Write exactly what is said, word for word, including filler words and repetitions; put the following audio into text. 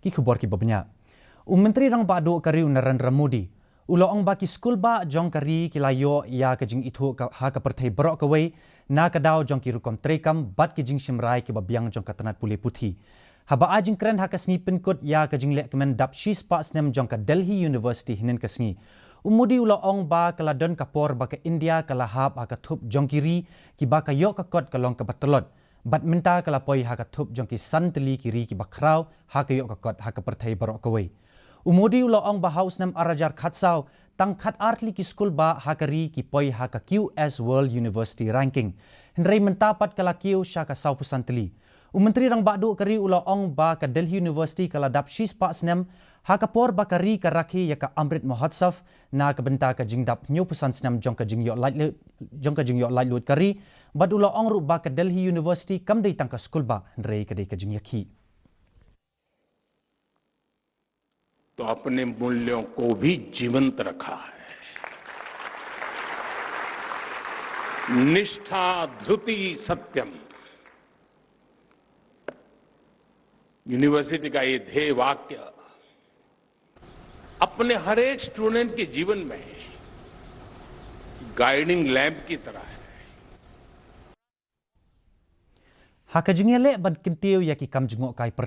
Ki khubor kiba bniah. U Myntri Rangbah Duh ka ri u Narendra Modi u la ong ba ki skulbah jong ka ri ki la ïoh ïa ka jingithuh ka, ha ka pyrthei baroh kawei, na ka daw jong ki rukom treikam bad ki jingshim rai kiba biang jong ka tnat pule puthi. Haba ai jingkren ha ka sngi pynkut ïa ka jingleh kmen dap shispah snem jong ka Delhi University hynnin ka sngi, u Modi u la ong ba ka la don ka por ba ka India ka la hap ha ka thup jong ki ri kiba ka ïoh ka kot ka long kaba tlot, bad mynta ka la poi ha ka thup jong ki san tylli ki ri kiba khraw ha ka ïoh ka kot ha ka pyrthei baroh kawei. U Modi u la ong ba ha u snem ar hajar khatsaw, tang khatar tylli ki skulbah ha ka ri ki poi ha ka Q S World University Ranking, hynrei mynta pat ka la kiew sha ka sawphew san tylli. U Myntri Rangbah Duh ka ri u la ong ba ka Delhi University ka la dap shispah snem ha ka por ba ka ri ka rakhe ïa ka Amrit Mahotsav na ka bynta ka jingdap hynñiewphew san snem jong ka jingïoh laitluid, jong ka jingïoh laitluid ka ri, bad u la ong ruh ba ka Delhi University kam dei tang ka skulbah, hynrei ka dei ka jingïakhih. तो अपने मूल्यों को भी जीवंत रखा है। निष्ठा, धृति, सत्यम, यूनिवर्सिटी का ये ध्येय वाक्य अपने हर एक स्टूडेंट के जीवन में गाइडिंग लैंप की तरह है। Ha ka jingïaleh ban kyntiew ïa ki kam jngohkai pyrthei,